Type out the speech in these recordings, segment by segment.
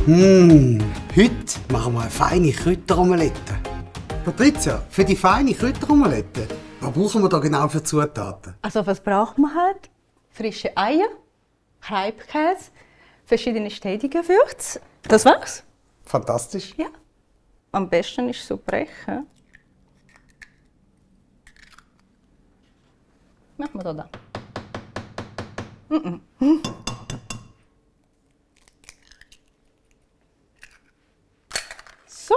Heute machen wir eine feine Kräuteromelette. Patricia, für die feine Kräuteromelette, was brauchen wir da genau für Zutaten? Also was braucht man halt? Frische Eier, Reibkäse, verschiedene Städtegewürze. Das war's. Fantastisch. Ja. Am besten ist so brechen. Machen wir da. So.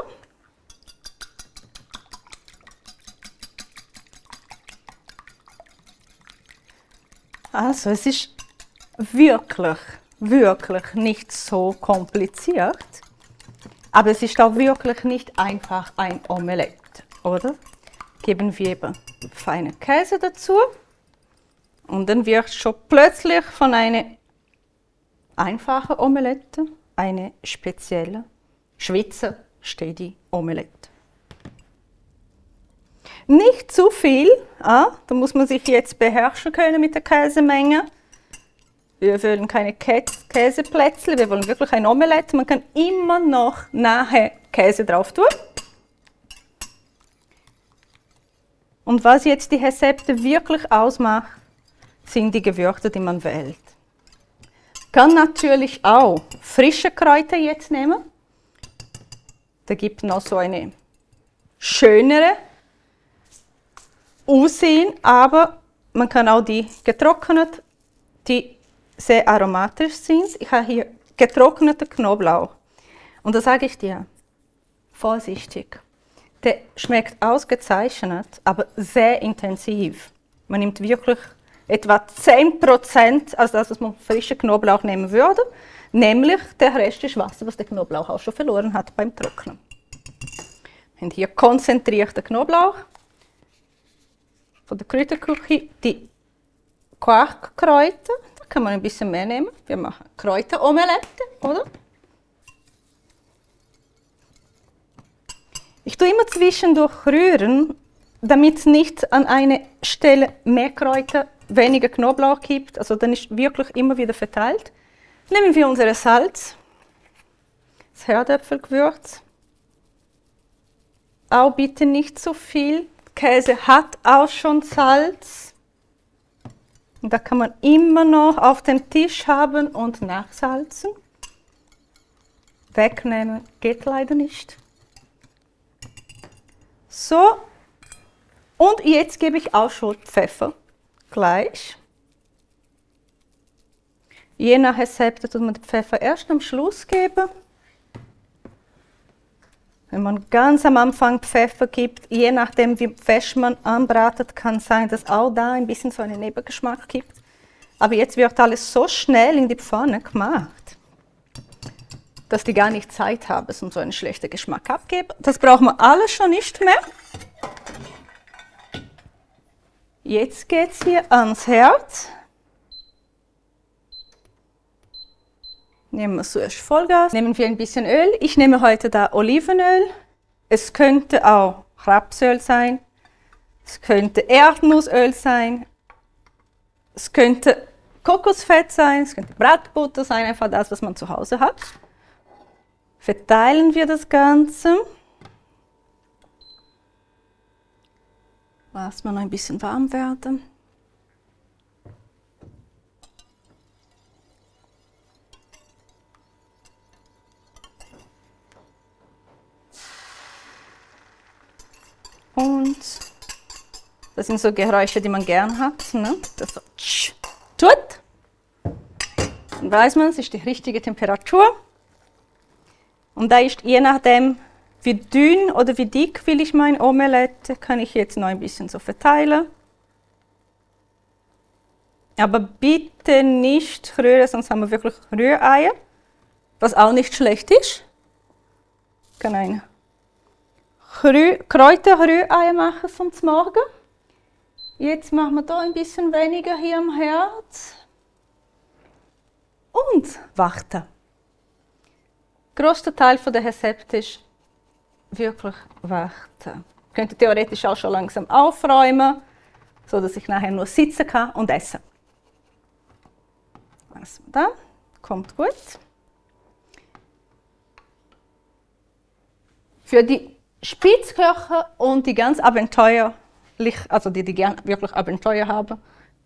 Also es ist wirklich nicht so kompliziert, aber es ist auch wirklich nicht einfach ein Omelette, oder? Geben wir eben feinen Käse dazu und dann wird schon plötzlich von einer einfachen Omelette eine spezielle Schweizer Städti-Omelette. Nicht zu viel, da muss man sich jetzt beherrschen können mit der Käsemenge. Wir wollen keine Käseplätzchen, wir wollen wirklich ein Omelette. Man kann immer noch nachher Käse drauf tun. Und was jetzt die Rezepte wirklich ausmacht, sind die Gewürze, die man wählt. Man kann natürlich auch frische Kräuter jetzt nehmen. Da gibt es noch so eine schönere Aussehen, aber man kann auch die getrocknet, die sehr aromatisch sind. Ich habe hier getrockneten Knoblauch. Und da sage ich dir, vorsichtig, der schmeckt ausgezeichnet, aber sehr intensiv. Man nimmt wirklich etwa 10% als das, was man frischen Knoblauch nehmen würde. Nämlich der Rest ist Wasser, was der Knoblauch auch schon verloren hat beim Trocknen. Wir haben hier konzentrierten Knoblauch. Von der Kräuterküche die Quarkkräuter. Da kann man ein bisschen mehr nehmen. Wir machen Kräuteromelette, oder? Ich tue immer zwischendurch rühren, damit es nicht an einer Stelle mehr Kräuter, weniger Knoblauch gibt. Also dann ist wirklich immer wieder verteilt. Nehmen wir unser Salz, das Herdöpfelgewürz. Auch bitte nicht zu viel. Käse hat auch schon Salz. Und da kann man immer noch auf dem Tisch haben und nachsalzen. Wegnehmen geht leider nicht. So. Und jetzt gebe ich auch schon Pfeffer. Gleich. Je nach Rezept tut man den Pfeffer erst am Schluss geben. Wenn man ganz am Anfang Pfeffer gibt, je nachdem wie fest man anbratet, kann sein, dass auch da ein bisschen so einen Nebengeschmack gibt. Aber jetzt wird alles so schnell in die Pfanne gemacht, dass die gar nicht Zeit haben, um so einen schlechten Geschmack abzugeben. Das brauchen wir alles schon nicht mehr. Jetzt geht es hier ans Herd. Nehmen wir zuerst Vollgas. Nehmen wir ein bisschen Öl. Ich nehme heute da Olivenöl. Es könnte auch Rapsöl sein. Es könnte Erdnussöl sein. Es könnte Kokosfett sein. Es könnte Bratbutter sein. Einfach das, was man zu Hause hat. Verteilen wir das Ganze. Lassen wir noch ein bisschen warm werden. Und das sind so Geräusche, die man gern hat. Ne? Das so tut. Dann weiß man, es ist die richtige Temperatur. Und da ist je nachdem, wie dünn oder wie dick will ich mein Omelette, kann ich jetzt noch ein bisschen so verteilen. Aber bitte nicht rühren, sonst haben wir wirklich Rühreier, was auch nicht schlecht ist. Ich kann ein Kräuterrührei machen zum Morgen. Jetzt machen wir hier ein bisschen weniger hier am Herd. Und warten. Der grösste Teil der Rezepte ist wirklich warten. Ich könnte theoretisch auch schon langsam aufräumen, sodass ich nachher nur sitzen kann und essen. Lassen wir da. Kommt gut. Für die Spitzköche und die ganz abenteuerlich, also die gerne wirklich Abenteuer haben,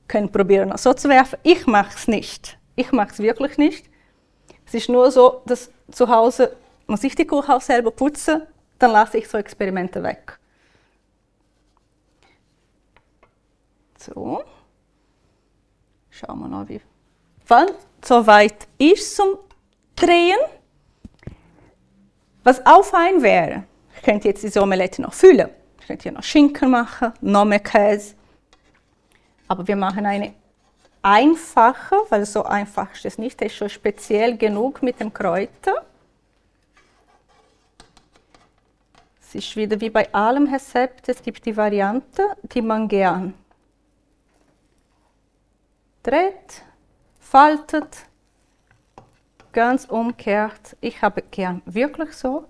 können probieren, so zu werfen. Ich mache es nicht. Ich mache es wirklich nicht. Es ist nur so, dass zu Hause muss ich die Küche auch selber putzen, dann lasse ich so Experimente weg. So. Schauen wir noch, wie wann soweit ist zum Drehen. Was auch fein wäre, ich könnte jetzt diese Omelette noch füllen. Ich könnte hier noch Schinken machen, noch mehr Käse. Aber wir machen eine einfache, weil so einfach ist es nicht. Das ist schon speziell genug mit dem Kräuter. Es ist wieder wie bei allem Rezept, es gibt die Variante, die man gern dreht, faltet, ganz umkehrt. Ich habe gern wirklich so.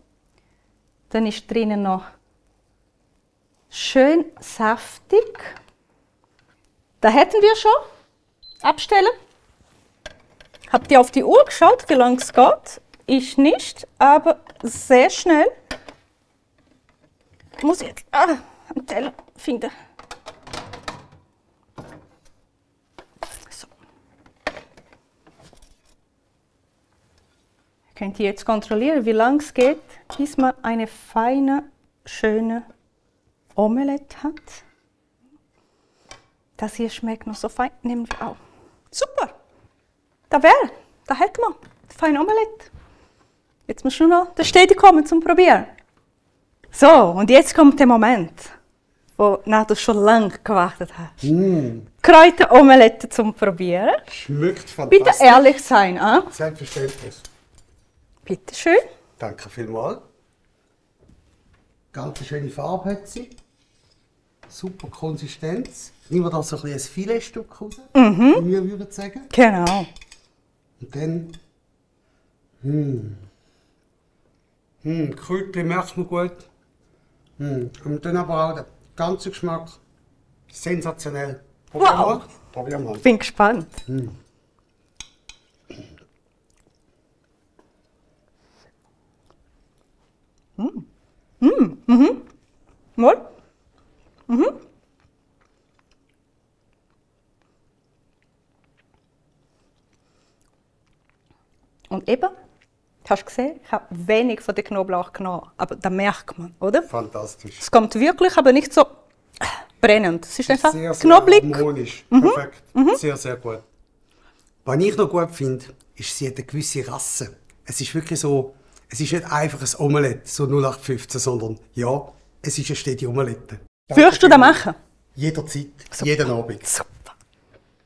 Dann ist drinnen noch schön saftig. Da hätten wir schon. Abstellen. Habt ihr auf die Uhr geschaut, wie lange es geht? Ich nicht, aber sehr schnell. Ich muss jetzt einen Teller finden. So. Könnt ihr jetzt kontrollieren, wie lange es geht, bis man eine feine, schöne Omelette hat. Das hier schmeckt noch so fein, nehmen wir auch. Super! Da hätten wir das feine Omelette. Jetzt muss schon noch der Städte kommen zum Probieren. So, und jetzt kommt der Moment, wonach du schon lange gewartet hast. Kräuteromelette zum Probieren. Schmeckt fantastisch. Bitte ehrlich sein. Selbstverständlich. Bitte schön. Danke vielmals. Ganz schöne Farbe hat sie. Super Konsistenz. Nehmen wir da so ein Filetstück raus, wie wir würden sagen. Genau. Und dann. Kräutchen merkt man gut. Und dann aber auch der ganze Geschmack. Sensationell. Probier mal. Bin gespannt. Mal. Und eben, hast du gesehen, ich habe wenig von dem Knoblauch genommen, aber da merkt man, oder? Fantastisch. Es kommt wirklich, aber nicht so brennend. Es ist einfach sehr, knoblauch. Sehr harmonisch. Perfekt. Sehr, sehr gut. Was ich noch gut finde, ist, sie hat eine gewisse Rasse. Es ist wirklich so, es ist nicht einfach ein Omelette, so 0815, sondern ja, es ist eine stetige Omelette. Würdest du das machen? Jederzeit, jeden Abend. Super.